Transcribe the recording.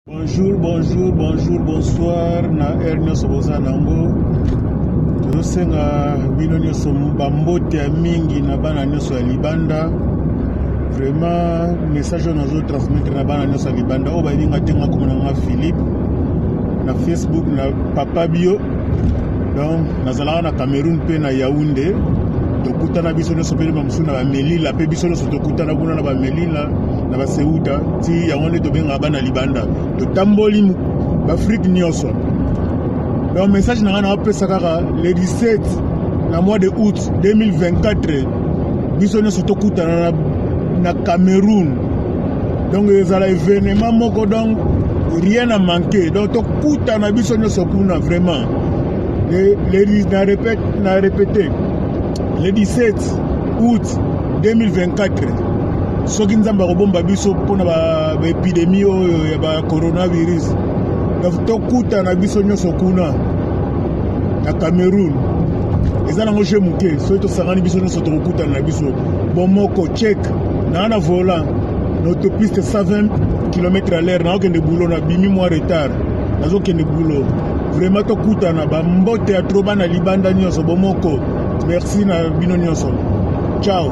Bonjour, bonjour, bonjour, bonsoir na heure nyonso boza nango. Tozosenga bino nyonso bambote ya mingi na bana nyonso ya libanda. Vraiment message oyo nazo transmettre na bana nyonso ya libanda oyo bayebi nga te, nga komona nga Philippe na Facebook na Papa Bio. Donc nazalaka na Cameroun mpe na Yaounde, tokutana biso nyonso mpe bamosusu na bamelila mpe biso nyonso tokutana kuna na bamelila na baseuta ti yango nde tobengaka bana libanda, totamboli baafrike nyonso. Donc message na ngai naopesa kaka le 17 na mois de août 2024, biso nyonso tokutana na Cameroun. Donc ezala événement moko, donc rien à manquer. Donc tokutana biso nyonso kuna vraiment. Le, na répète, na répété, le 17 août 2024, soki Nzambe akobomba biso mpona baépidémie oyo ya bacoronavirus. Donc tokutana biso nyonso kuna na Cameroun. Eza nango je moke, soki tosangani biso nyonso, tokokutana na biso bomoko. Check naa na volant na autopiste, 120 km à l'heure, naokende boulot, nabimi mwa retard, nazokende boulot. Vraiment tokutana, bambote ya trop, bana libanda nyonso, bomoko. Merci na bino nyonso, ciao.